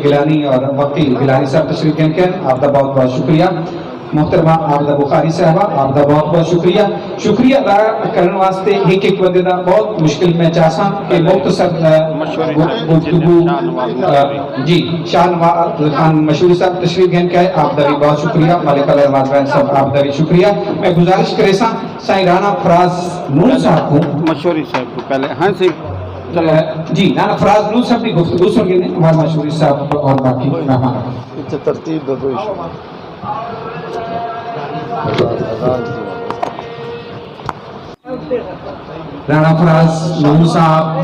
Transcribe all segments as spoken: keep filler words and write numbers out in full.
گیلانی اور وقتی گیلانی صاحب تشریف گھن کے آئے، آپ دا بہت بہت شکریہ۔ محترمہ عابدہ بخاری صاحبہ، آپ دا بہت بہت شکریہ۔ شکریہ ادا کرن واسطے ہک ہک بندے دا بہت مشکل میں چاہساں کہ مختصر، آ، گفتگو، آ، جی، شاہ نواز خان مشہوری صاحب تشریف گھن کے آئے، آپ دا بھی بہت شکریہ۔ ملک اللہ نواز بین صاحب، آپ دا بھی شکریہ۔ میں گزارش کریساں سائیں رانا فراز نون صاحب کو۔ مشہوری صاحب کو پہلے، ہاں سائیں، چلو۔ جی، رانا فراز نون صاحب دی گفتگو سن گھنے، ہمارے مشہوری صاحب اور باقی مہمان۔ اچھا، ترتیب دا کوئی ایشو نہیں۔ رانا فراز نون صاحب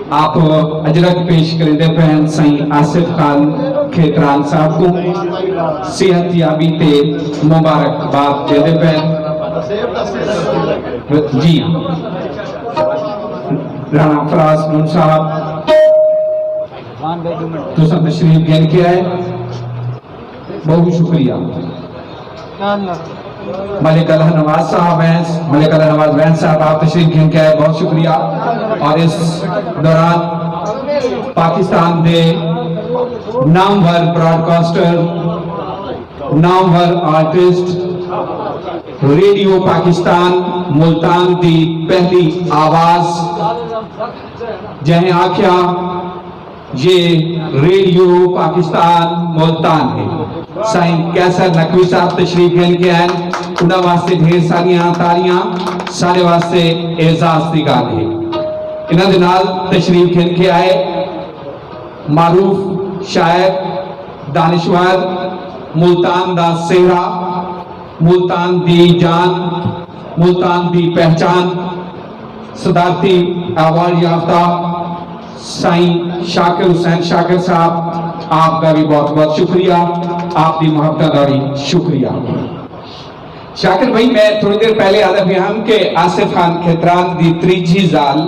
آپ اجرک پیش کریندے پئے ہن سائیں آصف خان کھیتران صاحب کوں صحت یابی تے مبارکباد ݙیندے پئے ہن۔ جی، رانا فراز نون صاحب، تساں تشریف گھن کے آئے، بہت شکریہ۔ ملک اللہ نواز صاحب ہیں، ملک اللہ نواز وین صاحب آپ تشریف گھن کے آئے، بہت شکریہ۔ اور اس دوران پاکستان دے نامور براڈ کاسٹر، نامور آرٹسٹ، ریڈیو پاکستان ملتان دی پہلی آواز، جہیں آکھیا یہ ریڈیو پاکستان ملتان ہے۔ سائیں قیصر نقوی صاحب تشریف گھن کے آئے، انہاں واسطے ڈھیر ساریاں تالیاں، سارے واسطے اعزاز دی ڳالھ ہے۔ انہاں دے نال تشریف گھن کے آئے معروف شاعر، دانشور، ملتان دا سہرا، ملتان دی جان، ملتان دی پہچان، صدارتی ایوارڈ یافتہ سائیں شاکر حسین شاکر صاحب، آپ دا بھی بہت بہت شکریہ، آپ دی محبتاں دا بھی شکریہ۔ شاکر بھائی، میں تھوڑی دیر پہلے آہدا پیا ہم کہ آصف خان کھتران دی تریجھی ذال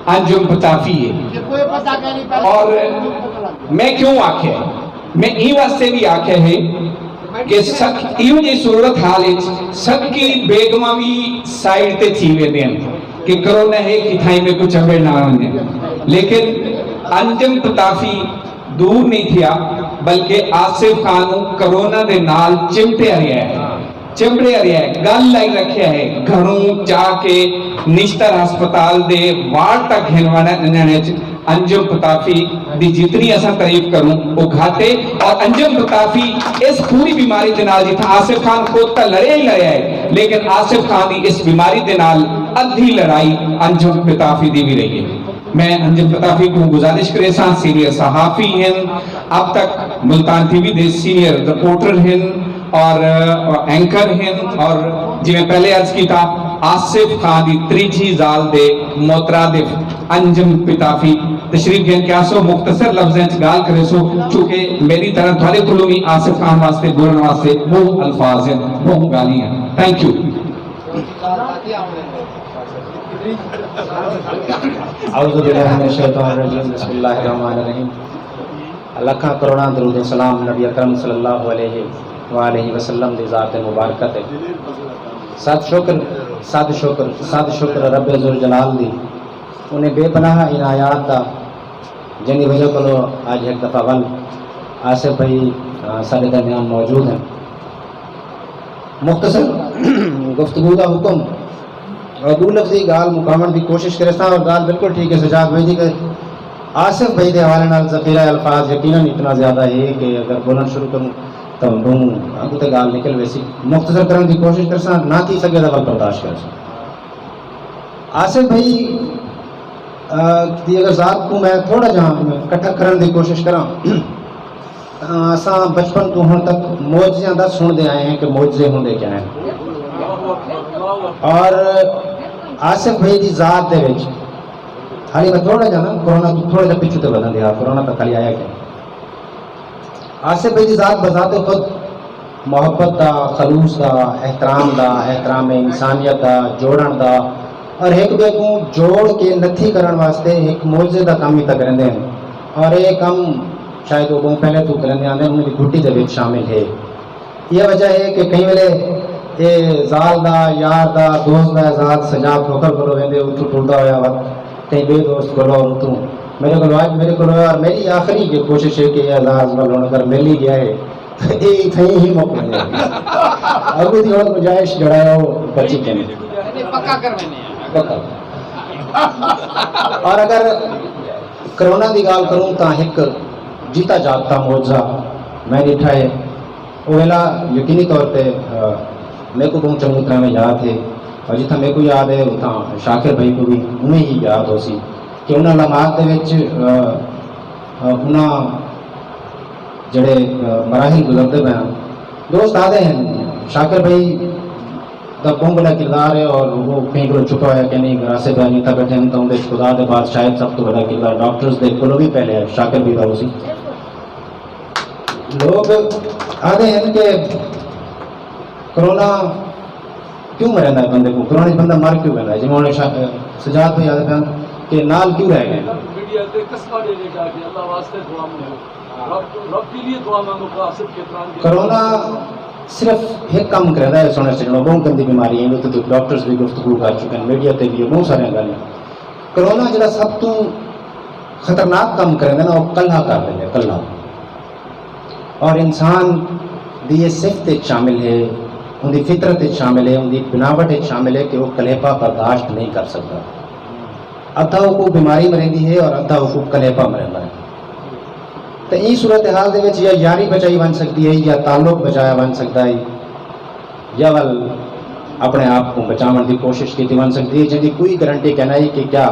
انجم پتافی ہے۔ اور میں کیوں آکھیا ہے؟ میں ایں واسطے بھی آکھیا ہے کہ سک-، ایہو جہی صورت حال وچ سکی بیگماں بھی سائیڈ تے تھی ویندے ہن کہ کرونا ہے، کتھائیں میکوں چمبڑ نہ ونڄے۔ لیکن انجم پتافی دور نہیں تھیا، بلکہ آصف خان نوں کرونا دے نال چمٹیا رہیا ہے، چمٹیا رہیا ہے، گل لائی رکھیا ہے۔ گھروں چا کے نشتر ہسپتال دے وارڈ تک گھن ونڄݨ وچ انجم پتافی دی جتنی اساں تعریف کروں، او گھٹ ہے۔ اور انجم پتافی اس پوری بیماری دے نال، جتھاں آصف خان خود تاں لڑیا ہی لڑیا ہے، لیکن آصف خان دی اس بیماری دے نال ادھی لڑائی انجم پتافی دی بھی رہی ہے۔ میں انجم پتافی کوں گزارش کریساں، سینئر صحافی ہن، اب تک ملتان ٹی وی دے سینئر رپورٹر ہن اور اینکر ہن، اور جویں پہلے عرض کیتا، آصف خان دی تریجھی ذال دے مترادف انجم پتافی تشریف گھن کے آسو، مختصر لفظیں وچ ڳالھ کریسو، چونکہ میری طرف تہاݙے کولوں وی آصف خان واسطے بولݨ واسطے ٻہوں الفاظ ہن، ٻہوں ڳالھیں ہن۔ Think U. اعوذ باللہ من الشیطان الرجیم، بسم اللہ الرحمن الرحیم۔ لکھاں کروڑاں درود و سلام نبی اکرم صلی اللہ علیہ وآلہ وسلم دی ذات مبارکہ تے۔ صد شکر، صد شکر، صد شکر رب ذوالجلال دی، انہیں بے پناہ عنایات دا، جن دی وجہ کولو اڄ ہک دفعہ ول آصف بھائی، آ، ساݙے درمیان موجود ہیں۔ مختصر گفتگو دا حکم اور ݙو لفظی ڳالھ مکاوݨ دی کوشش کریساں، اور ڳالھ بالکل ٹھیک ہے سجاد بھائی دی کہ آصف بھائی دے حوالے نال ذخیرہ الفاظ یقیناً اتنا زیادہ ہے کہ اگر بولݨ شروع کروں تاں ٻہوں اڳوں تے ڳالھ نکل ویسی۔ مختصر کرݨ دی کوشش کریساں، نہ تھی سڳے تاں ول برداشت کریساں۔ آصف بھائی، آ، دی اگر ذات کوں میں تھوڑا جہاں کٹھا کرݨ دی کوشش کراں، اساں بچپن توں ہݨ تک معجزیاں دا سݨدے آئے ہیں کہ معجزے ہوندے کیا ہیں۔ اور آصف بھائی دی ذات دے وچ، حالی میں تھوڑا جہاں نا کرونا توں تھوڑا جہاں پچھوں تے ودھاں دیا، کرونا تک حالی آیا کیا۔ آصف بھائی دی ذات بذات خود محبت دا، خلوص دا، احترام دا، احترام انسانیت دا، جوڑݨ دا، اور ہک ٻئے کوں جوڑ کے نتھی کرݨ واسطے ہک معجزے دا کم ہی تاں کریندے ہن۔ اور اے کم شاید او ٻہوں پہلے توں کریندے آندے ہن، انہاں دی گھٹی دے وچ شامل ہے۔ ایہا وجہ ہے کہ کئی ویلے اے ذال دا، یار دا، دوست دا اعزاز سجا کھوکھر کولو ویندے، اتھوں ٹردا ہویا وت کہیں ٻئے دوست کولو، اور اتھوں میرے کول آج، میرے کول، اور میری آخری یہ کوشش ہے کہ یہ اعزاز ول ہن اگر مل ہی گیا ہے، یہ اتھائیں ہی مک ونجے۔ اگوں دی ہن گنجائش جڑا ہے، وہ بچی کینی۔ پکا کر ویندے ہیں۔ پکا۔ اور اگر کرونا دی ڳالھ کروں تاں ہک جیتا جاگتا معجزہ میں ݙٹھا ہے۔ او ویلا یقینی طور تے، آ، میکوں ٻہوں چنڳی طرح میں یاد ہے، اور جتھاں میکوں یاد ہے، اتھاں شاکر بھائی کوں بھی اونویں ہی یاد ہوسی کہ انہاں لمحات دے وچ، آ، آ، انہاں جڑے، آ، مراحل گزردے پئے ہن۔ دوست آہدے ہن، شاکر بھائی دا ٻہوں وݙا کردار ہے، اور وہ کہیں کولوں چھپا ہویا کہ نہیں، اگر آصف بھائی اتھاں ٻیٹھے ہن تاں اوندے وچ خدا دے بعد شاید سب توں وݙا کردار ڈاکٹرز دے کولوں بھی پہلے شاکر بھائی دا ہوسی۔ لوگ آہدے ہن کہ کرونا کیوں مریندا ہے بندے کوں؟ کرونا وچ بندہ مر کیوں ویندا ہے؟ جیویں ہن شا-، سجاد بھائی آہدے پئے ہن کہ نال کیوں رہ ڳئے؟ میڈیا تے قسماں ݙے ݙے کے آکھے، اللہ واسطے دعا منگو۔ رب، رب کے لیے دعا مانگو کہ آصف کے پران کے کرونا صرف ہک کم کریندا ہے، سوہݨے سڄݨو، ٻہوں گندی بیماری ہے، اتھے تو ڈاکٹرز بھی گفتگو کر چکے ہیں، میڈیا تے بھی ہے، ٻہوں ساریاں ڳالھیں۔ کرونا جڑا سب توں خطرناک کم کریندا نا، وہ کلہا کر ݙیندے، کلہا۔ اور انسان دی یہ صفت وچ شامل ہے، اوندی فطرت وچ شامل ہے، اوندی بناوٹ وچ شامل ہے کہ وہ کلیپا برداشت نہیں کر سکدا۔ ادھا اوکوں بیماری مریندی ہے اور ادھا اوکوں کلیپا مریندا ہے۔ تے ایں صورتحال دے وچ یا یاری بچائی ونڄ سڳدی ہے یا تعلق بچایا ونڄ سڳدا ہے، یا ول اپݨے آپ کوں بچاوݨ دی کوشش کیتی ونڄ سڳدی ہے، جیندی کوئی گارنٹی کائنائی کہ کیا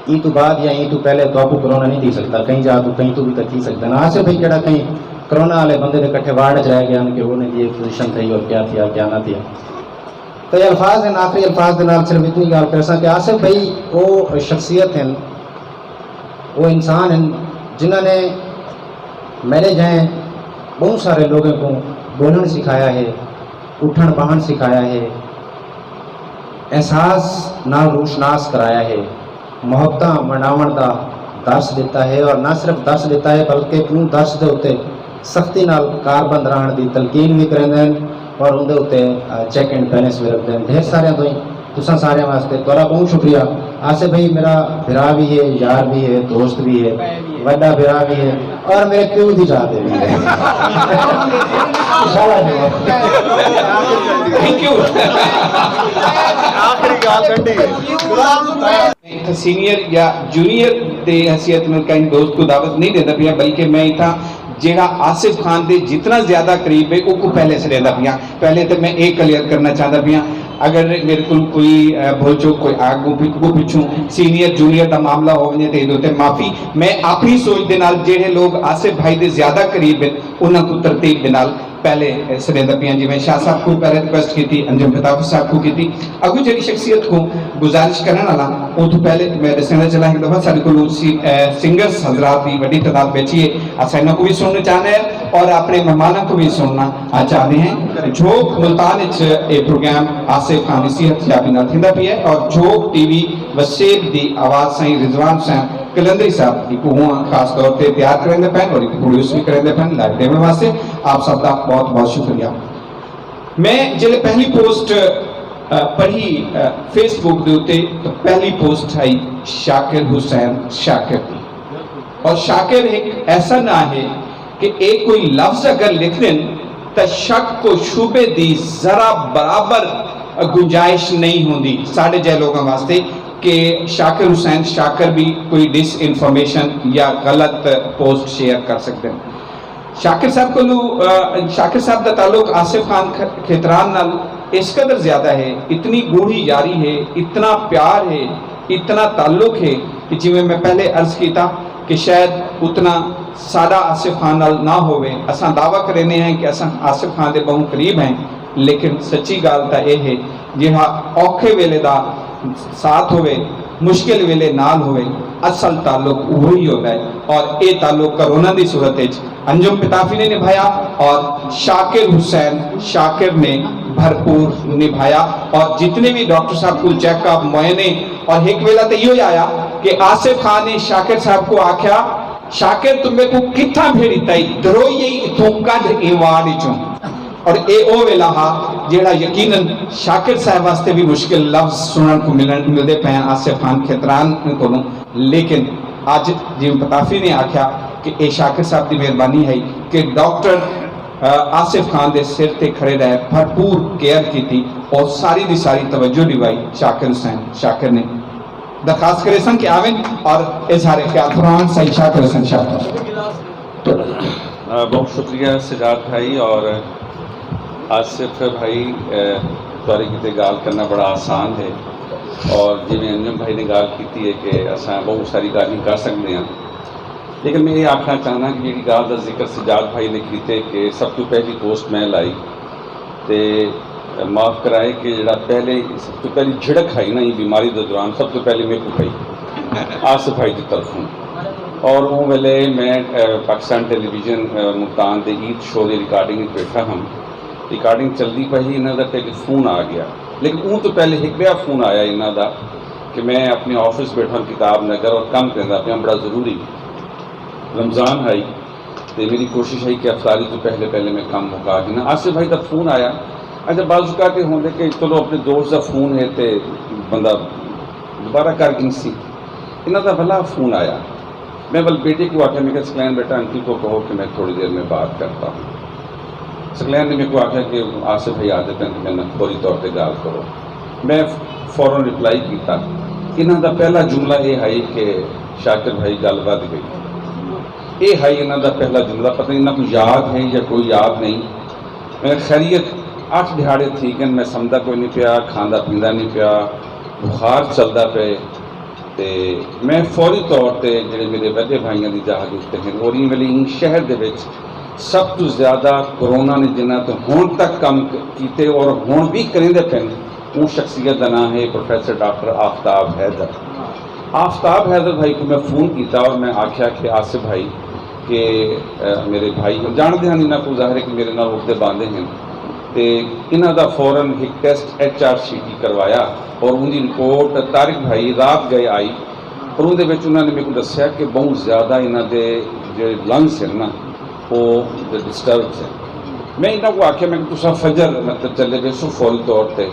ایں توں بعد یا ایں توں پہلے تہاکوں کرونا نہیں تھی سڳدا، کہیں جا توں کہیں توں بھی تاں تھی سڳدا نا۔ آصف بھائی جڑا کہیں کرونا والے بندے دے کٹھے وارڈ وچ رہ ڳئے ہن کہ انہیں دی ایک پوزیشن تھئی اور کیا تھیا، کیا نہ تھیا۔ تے الفاظ ہن، آخری الفاظ دے نال صرف اتنی ڳالھ کریساں کہ آصف بھائی او شخصیت ہن، او انسان ہن جنہاں نے میݙے جہیں ٻہوں سارے لوگیں کوں ٻولݨ سکھایا ہے، اٹھݨ ٻہݨ سکھایا ہے، احساس نال روشناس کرایا ہے، محبتاں مناوݨ دا درس ݙتا ہے، اور نہ صرف درس ݙتا ہے بلکہ اوں درس دے اتے سختی نال کاربند رہݨ دی تلقین وی کریندے ہن اور اوندے اتے، آ، چیک اینڈ بیلنس وی رکھدے ہن۔ ڈھیر ساریاں توں ہی تساں ساریاں واسطے تہاݙا ٻہوں شکریہ۔ آصف بھائی میرا بھرا وی ہے، یار وی ہے، دوست وی ہے، وݙا بھرا وی ہے اور میرے پیو دی ذات وی ہے۔ شاباش۔ Think U. آخری ڳالھ ݙنڈی ہے۔ میں اتھاں سینئر یا جونیئر دے حیثیت نال کہیں دوست کوں دعوت نہیں ݙیندا پیا، بلکہ میں اتھاں جیڑھا آصف خان دے جتنا زیادہ قریب ہے، اوکوں پہلے سݙیندا پیاں۔ پہلے تے میں اے کلیئر کرݨا چاہندا پیاں، اگر میرے کول کوئی، اے، بھل چوک کوئی آ، اڳوں پچ-، اڳوں پچھوں سینئر جونیئر دا معاملہ ہو ونڄے تے ایندے اتے معافی۔ میں اپݨی سوچ دے نال جیڑھے لوگ آصف بھائی دے زیادہ قریب ہن، انہاں کوں ترتیب دے نال پہلے سݙیندا پیاں، جیویں شاہ صاحب کوں پہلے ریکویسٹ کیتی، انجم قطافی صاحب کوں کیتی۔ اڳوں جیڑھی شخصیت کوں گزارش کرݨ والا، اوں توں پہلے میں ݙسݨا چاہندا، ہک دفعہ ساݙے کول سی-، اے، سنگرز حضرات دی وݙی تعداد ٻیٹھی ہے، اساں انہاں کوں وی سݨݨا چاہندے ہیں اور اپݨے مہماناں کوں وی سݨݨا چاہندے ہیں۔ جھوک ملتان وچ اے پروگرام آصف خان دی صحت یابی نال تھیندا پیا ہے اور جھوک ٹی وی وسیب دی آواز سائیں رضوان حسین قلندری صاحب ایکوں ہݨ خاص طور تے تیار کریندے پئن اور ایکوں پروڈیوس وی کریندے پئن لائیو ݙیوݨ واسطے۔ آپ سب دا بہت بہت شکریہ۔ میں جیلے پہلی پوسٹ، آ، پڑھی، آ، فیس بک دے اتے، تو پہلی پوسٹ آئی شاکر حسین شاکر دی۔ اور شاکر ایک ایسا ناں ہے کہ ایک کوئی لفظ اگر لکھ دین تو شک و شبے دی ذرا برابر گنجائش نہیں ہوندی ساݙے جہے لوگاں واسطے کہ شاکر حسین شاکر بھی کوئی ڈس انفارمیشن یا غلط پوسٹ شیئر کر سڳدن۔ شاکر صاحب کولوں، آ، شاکر صاحب دا تعلق آصف خان کھ-، کھیتران نال اس قدر زیادہ ہے، اتنی گوڑھی یاری ہے، اتنا پیار ہے، اتنا تعلق ہے کہ جیویں میں پہلے عرض کیتا کہ شاید اتنا ساݙا آصف خان نال نہ ہووے۔ اساں دعویٰ کریندے ہیں کہ اساں آصف خان دے ٻہوں قریب ہیں، لیکن سچی ڳالھ تاں اے ہے، جیڑھا اوکھے ویلے دا ساتھ ہووے، مشکل ویلے نال ہووے، اصل تعلق اوہی ہوندا ہے۔ اور اے تعلق کرونا دی صورت وچ انجم پتافی نے نبھایا اور شاکر حسین شاکر نے بھرپور نبھایا۔ اور جتنے بھی ڈاکٹر صاحب کوں چیک اپ، معائنے، اور ہک ویلا تے ایہو ہی آیا کہ آصف خان نے شاکر صاحب کوں آکھیا، "شاکر، توں میکوں کتھاں بھیڑی تائی دروئی اتھوں کڈھ ایں وارڈ اچوں۔" اور اے او ویلا ہا جیڑھا یقیناً شاکر صاحب واسطے بھی مشکل لفظ سنݨ کوں ملݨ، ملدے پئے ہن آصف خان کھیتران کولوں، لیکن اج جیویں پتافی نے آکھیا کہ اے شاکر صاحب دی مہربانی ہئی کہ ڈاکٹر آصف خان دے سر تے کھڑے رہ بھرپور کیئر کیتی اور ساری دی ساری توجہ ڈیوائی شاکر حسین شاکر نے۔ درخواست کرے سن کہ آون اور اظہار خیال فرمان سائیں شاکر حسین شاکر۔ بہت شکریہ سجاد بھائی اور آصف بھائی، تہاڈے کیتے گال کرنا بڑا آسان ہے اور جیویں انجم بھائی نے گال کیتی ہے کہ اساں بہت ساری گالیں کر سکدے ہاں، لیکن میں یہ آکھنا چاہنا کہ جیڑی گال دا ذکر سجاد بھائی نے کیتے کہ سب تو پہلی پوسٹ میں لائی تے معاف کرائے کہ جڑا پہلے سب تو پہلی جھڑک آئی نا یہ بیماری دے دوران سب تو پہلے میرے کو پئی آصف بھائی کی طرفوں۔ اور اوں ویلے میں پاکستان ٹیلی ویژن ملتان دے عید شو دی ریکارڈنگ وچ بیٹھا ہم۔ ریکارڈنگ چلدی پئی ہی، انہاں دا ٹیلی فون آ گیا، لیکن اوں تو پہلے ہک ٻیا فون آیا انہاں دا کہ میں اپنے آفس بیٹھا کتاب نگر اور کم کریندا پیاں، بڑا ضروری رمضان ہائی تے میری کوشش ہئی کہ افطاری توں پہلے پہلے میں کم مکا گھناں۔ آصف بھائی دا فون آیا۔ اچھا، بعض اوقات اے ہوندے کہ چلو اپنے دوست دا فون ہے تے بندہ دوبارہ کر گھنسی۔ انہاں دا ولا فون آیا۔ میں ول بیٹے کوں آکھیا، میں کہا سکلین بیٹا آنٹی کو کہو کہ میں تھوڑی دیر میں بات کرتا ہوں۔ سکلین نے میکوں آکھیا کہ آصف بھائی آندے پئن تے میڈے نال فوری طور تے گالھ کرو۔ میں فورا رپلائی کیتا۔ انہاں دا پہلا جملہ اے ہئی کہ شاکر بھائی گالھ ودھ گئی۔ اے ہئی انہاں دا پہلا جملہ، پتہ نی انہاں کوں یاد ہے یا کوئی یاد نئیں۔ میں خیریت، اٹھ ڈیہاڑے تھی گن میں سمدا کوئی نی پیا، کھاندا پیندا نی پیا، بخار چلدا پئے۔ تے میں فوری طور تے جیڑھے میرے وڈے بھائیاں دی جاہ دے اتے ہن اور ایں ویلے ایں شہر دے وچ سب توں زیادہ کورونا نے جنہاں تے ہن تک کم کیتے اور ہن وی کریندے پئن، اوں شخصیت دا ناں ہے پروفیسر ڈاکٹر آفتاب حیدر۔ آفتاب حیدر بھائی کوں میں فون کیتا اور میں آکھیا کہ آصف بھائی کہ میرے بھائی ہن، جاندے ہن انہاں کوں، ظاہر ہے کہ میرے نال اٹھدے باندے ہن، تے انہاں دا فورا ہک test H R C T کروایا اور اوندی رپورٹ طارق بھائی رات گئے آئی اور اوندے وچ انہاں نے میکوں ڈسیا کہ بہوں زیادہ انہاں دے جیڑھے لنگز ہن نا او ڈسٹربڈ ہن۔ میں انہاں کوں آکھیا میں کہ تساں فجر مطلب چلے ویسو فوری طور تے،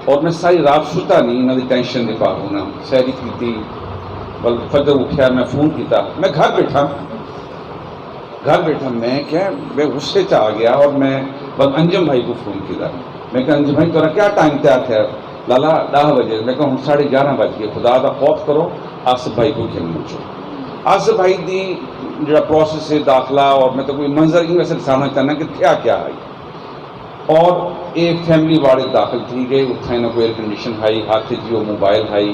اور میں ساری رات ستا نی انہاں دی ٹینشن دے پاروں نا۔ سحری کیتی، ول فجر اٹھیا میں فون کیتا، میں گھر بیٹھا۔ گھر بیٹھا میں کیا میں غصے چ آ گیا اور میں بس انجم بھائی کو فون کیتا۔ میں کہا انجم بھائی تیرا کیا ٹائم تیار تھیا؟ لالا ڈاہ بجے۔ میں کہا ہن ساڑھے گیارہ بج گئے، خدا دا خوف کرو، آصف بھائی کو گھن منچو۔ آصف بھائی دی جڑا پروسیس ہے داخلہ اور میں تو کوئی منظر ہی ویسے دسانا چاہنا کہ تھیا کیا ہے۔ اور اے فیملی وارڈ داخل تھی گئے، اتھاں انہاں کو ایئر کنڈیشن ہائی، ہاتھ جی وہ موبائل ہائی،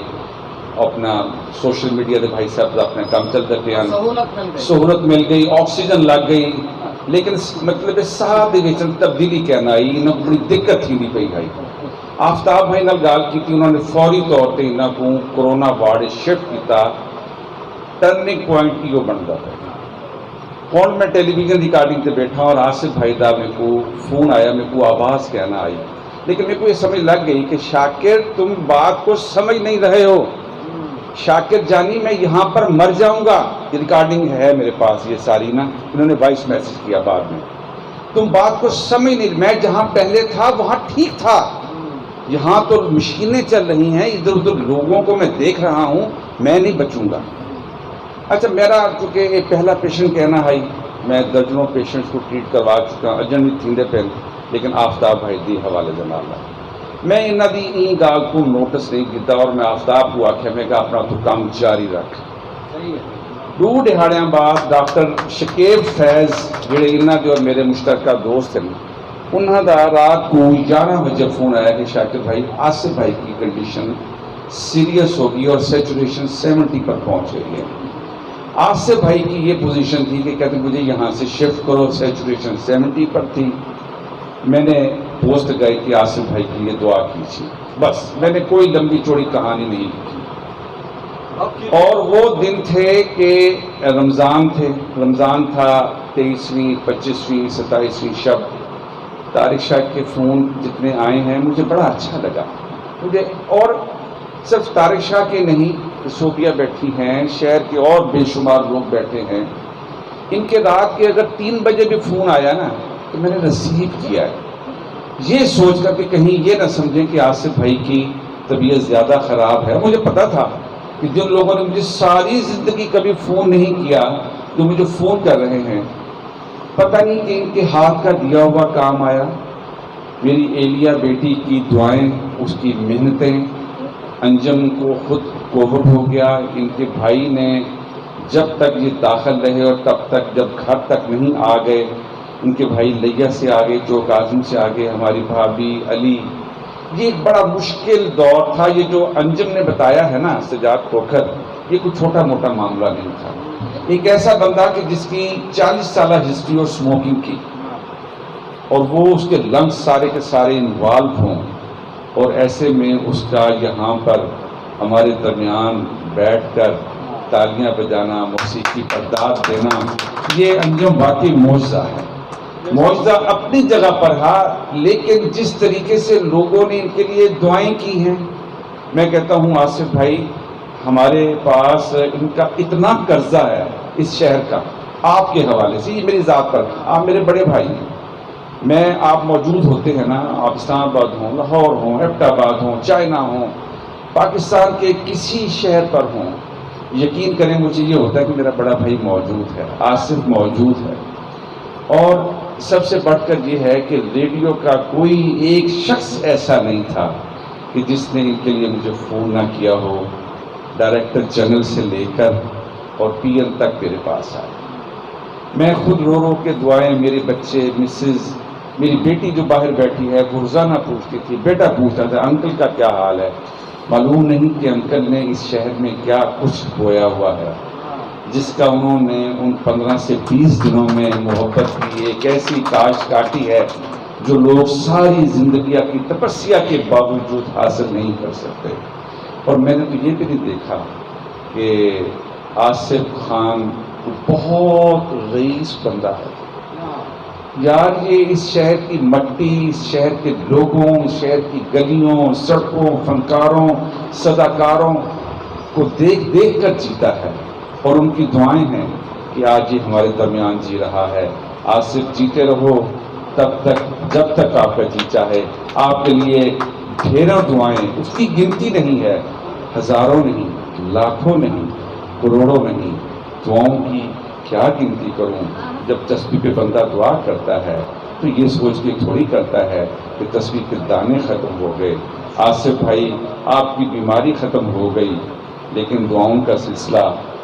اپنا سوشل میڈیا دے بھائی صاحب دا اپنا کام چلدا پیا۔ سہولت مل گئی۔ سہولت مل گئی، آکسیجن لگ گئی، لیکن مطلب ساہ دے وچ تبدیلی کہنا آئی، انہاں کو بڑی دقت تھی پئی ہائی۔ آفتاب بھائی نال گال کیتی، انہاں نے فوری طور تے انہاں کو کرونا وارڈ شفٹ کیتا۔ ٹرننگ پوائنٹ ایہو بندا پیا۔ ہن میں ٹیلی ویژن ریکارڈنگ تے بیٹھا اور آصف بھائی دا میکوں فون آیا، میکوں آواز کہنا آئی، لیکن میکوں یہ سمجھ لگ گئی کہ شاکر تم بات کو سمجھ نہیں رہے ہو۔ شاکر جانی میں یہاں پر مر جاؤں گا۔ یہ ریکارڈنگ ہے میرے پاس، یہ ساری نا، انہوں نے وائس میسج کیا بعد میں۔ تم بات کو سمجھ نہیں، میں جہاں پہلے تھا وہاں ٹھیک تھا، یہاں تو مشینیں چل رہی ہیں، ادھر ادھر لوگوں کو میں دیکھ رہا ہوں، میں نہیں بچوں گا۔ اچھا، میرا چونکہ یہ پہلا پیشنٹ کہنا ہے، میں درجنوں پیشنٹس کو ٹریٹ کروا چکا، اجن بھی تھیندے پین، لیکن آفتاب بھائی دی حوالے دے نال ہے۔ میں انہاں دی این گال کو نوٹس نہیں دیتا اور میں آفتاب کو آکھیا میں کہ اپنا تو کام جاری رکھ۔ ڈو ڈیہاڑیاں بعد ڈاکٹر شکیب فیض جڑے انہاں دے اور میرے مشترکہ دوست ہیں، انہاں دا رات کو گیارہ بجے فون آیا کہ شاکر بھائی، آصف بھائی کی کنڈیشن سیریس ہو گئی اور سیچوریشن سیونٹی پر پہنچ گئی ہے۔ آصف بھائی کی یہ پوزیشن تھی کہ کہتے مجھے یہاں سے شفٹ کرو، سیچوریشن سیونٹی پر تھی۔ میں نے پوسٹ گئی کہ آصف بھائی کے لیے دعا کیجیے۔ بس میں نے کوئی لمبی چوڑی کہانی نہیں لکھی۔ اور وہ دن تھے کہ رمضان تھے، رمضان تھا، تئیسویں، پچیسویں، ستائیسویں شب۔ طارق شاہ کے فون جتنے آئے ہیں مجھے بڑا اچھا لگا۔ مجھے اور صرف طارق شاہ کے نہیں، صوفیہ بیٹھی ہیں، شہر کے اور بے شمار لوگ بیٹھے ہیں، ان کے رات کے اگر تین بجے بھی فون آیا نا تو میں نے ریسیو کیا ہے، یہ سوچ کر کہ کہیں یہ نہ سمجھیں کہ آصف بھائی کی طبیعت زیادہ خراب ہے۔ مجھے پتا تھا کہ جن لوگوں نے مجھے ساری زندگی کبھی فون نہیں کیا، جو مجھے فون کر رہے ہیں، پتہ نہیں کہ ان کے ہاتھ کا دیا ہوا کام آیا۔ میری ایلیا بیٹی کی دعائیں، اس کی محنتیں، انجم کو خود کووڈ ہو گیا، ان کے بھائی نے، جب تک یہ داخل رہے اور تب تک جب گھر تک نہیں آ گئے، ان کے بھائی لیا سے آ گئے، چوک اعظم سے آ گئے، ہماری بھابھی، علی، یہ ایک بڑا مشکل دور تھا۔ یہ جو انجم نے بتایا ہے نا، سجاد کھوکھر، یہ کوئی چھوٹا موٹا معاملہ نہیں تھا۔ ایک ایسا بندہ کہ جس کی چالیس سالہ ہسٹری اور اسموکنگ کی، اور وہ اس کے لنگس سارے کے سارے انوالو ہوں، اور ایسے میں اس کا یہاں پر ہمارے درمیان بیٹھ کر تالیاں بجانا، موسیقی پر داد دینا، یہ انجم واقعی معجزہ ہے۔ معجزہ اپنی جگہ پر ہے، لیکن جس طریقے سے لوگوں نے ان کے لیے دعائیں کی ہیں، میں کہتا ہوں، آصف بھائی، ہمارے پاس ان کا اتنا قرضہ ہے اس شہر کا، آپ کے حوالے سے، یہ میری ذات پر، آپ میرے بڑے بھائی ہیں۔ میں، آپ موجود ہوتے ہیں نا، آپ اسلام آباد ہوں، لاہور ہوں، ایبٹ آباد ہوں، چائنا ہوں، پاکستان کے کسی شہر پر ہوں، یقین کریں، مجھے یہ ہوتا ہے کہ میرا بڑا بھائی موجود ہے، آصف موجود ہے۔ اور سب سے بڑھ کر یہ ہے کہ ریڈیو کا کوئی ایک شخص ایسا نہیں تھا کہ جس نے ان کے لیے مجھے فون نہ کیا ہو، ڈائریکٹر جنرل سے لے کر اور پی ایم تک میرے پاس آئے۔ میں خود رو رو کے دعائیں، میرے بچے، مسز، میری بیٹی جو باہر بیٹھی ہے، وہ روزانہ پوچھتی تھی، بیٹا پوچھتا تھا، انکل کا کیا حال ہے؟ معلوم نہیں کہ انکل نے اس شہر میں کیا کچھ بویا ہوا ہے، جس کا انہوں نے ان پندرہ سے بیس دنوں میں محبت کی ایک ایسی کاشت کاٹی ہے، جو لوگ ساری زندگیاں کی تپسیا کے باوجود حاصل نہیں کر سکتے۔ اور میں نے تو یہ بھی نہیں دیکھا کہ آصف خان بہت رئیس بندہ ہے۔ یار، یہ اس شہر کی مٹی، اس شہر کے لوگوں، اس شہر کی گلیوں، سڑکوں، فنکاروں، صداکاروں کو دیکھ دیکھ کر جیتا ہے، اور ان کی دعائیں ہیں کہ آج یہ ہمارے درمیان جی رہا ہے۔ آصف، جیتے رہو تب تک، جب تک آپ کا جی چاہے۔ آپ کے لیے ڈھیروں دعائیں، اس کی گنتی نہیں ہے، ہزاروں نہیں، لاکھوں نہیں، کروڑوں نہیں، دعاؤں کی کیا گنتی کروں؟ جب تسبیح پہ بندہ دعا کرتا ہے تو یہ سوچ کے تھوڑی کرتا ہے کہ تسبیح کے دانے ختم ہو گئے۔ آصف بھائی، آپ کی بیماری ختم ہو گئی، لیکن دعاؤں کا سلسلہ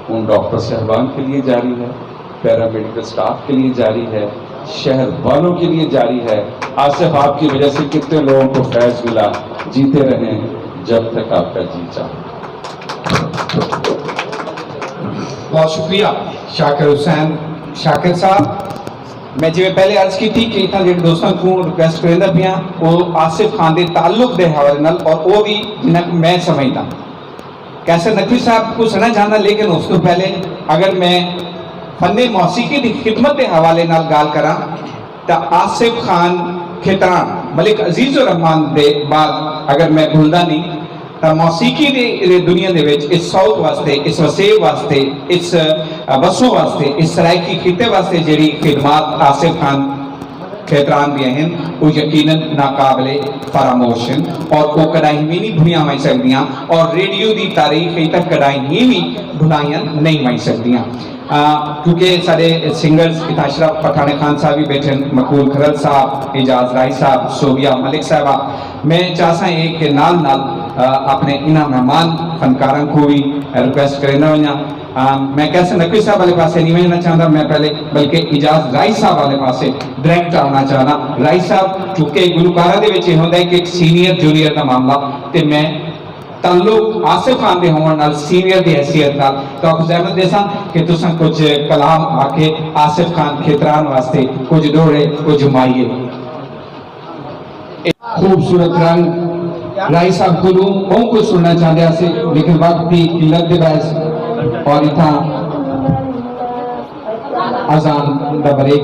ان ڈاکٹر صاحبان کے لیے جاری ہے، پیرامیڈیکل اسٹاف کے لیے جاری ہے، شہر والوں کے لیے جاری ہے۔ آصف، آپ کی وجہ سے کتنے لوگوں کو فیض ملا۔ جیتے رہیں جب تک آپ کا جی چاہے۔ بہت شکریہ شاکر حسین شاکر صاحب۔ میں جی پہلے عرض کی تھی کہ اتنا جڑے دوستوں کو ریکویسٹ کریندا پیا، وہ آصف خان دے تعلق دے حوالے نال، اور وہ بھی جنہاں کو میں سمجھدا۔ قیصر نقوی صاحب کو سنا چاہنا، لیکن اس تو پہلے اگر میں فن موسیقی دی خدمت دے حوالے نال گال کراں، تاں آصف خان کھتران، ملک عزیز الرحمان دے بعد اگر میں بھولدا نہیں، تاں موسیقی دے، دے دنیا دے وچ اس سوت واسطے، اس وسیب واسطے، اس، آ، وسوں واسطے، اس سرائیکی خطے واسطے جڑی خدمات آصف خان کھتران دیاں ہن، او یقیناً ناقابل فراموش ہن، اور او کݙاہیں وی نہیں بھلیاں ونڄ سڳدیاں، اور ریڈیو دی تاریخ اچ تاں کݙاہیں وی بھلائیاں نہیں ونڄ سڳدیاں۔ آ، کیونکہ ساݙے سنگرز اتھاں اشرف پٹھاݨے خان صاحب وی ٻیٹھن، مقبول کھرل صاحب، اعجاز راہی صاحب، صوبیہ ملک صاحبہ، میں چاہساں اے کہ نال نال، آ، اپݨے انہاں مہمان فنکاراں کوں وی ریکویسٹ کریندا ونڄاں۔ آ، میں قیصر نقوی صاحب والے پاسے نہیں ونڄݨا چاہندا، میں پہلے بلکہ اعجاز راہی صاحب والے پاسے ڈائریکٹ آوݨا چاہندا۔ راہی صاحب، چونکہ گلوکاراں دے وچ اے ہوندا ہے کہ ایک سینئر جونیئر دا معاملہ، تے میں تعلق آصف خان دے ہووݨ نال سینئر دی حیثیت نال تہاکوں زحمت ݙیساں کہ تساں کجھ کلام آکھے آصف خان کھتران واسطے کجھ ݙوہڑے، کجھ ماہیے۔ خوبصورت رنگ راہی صاحب کولوں ٻہوں کجھ سݨݨا چاہندے ہاسے، لیکن وقت دی قلت دے باعث اور اتھاں اذان دا بریک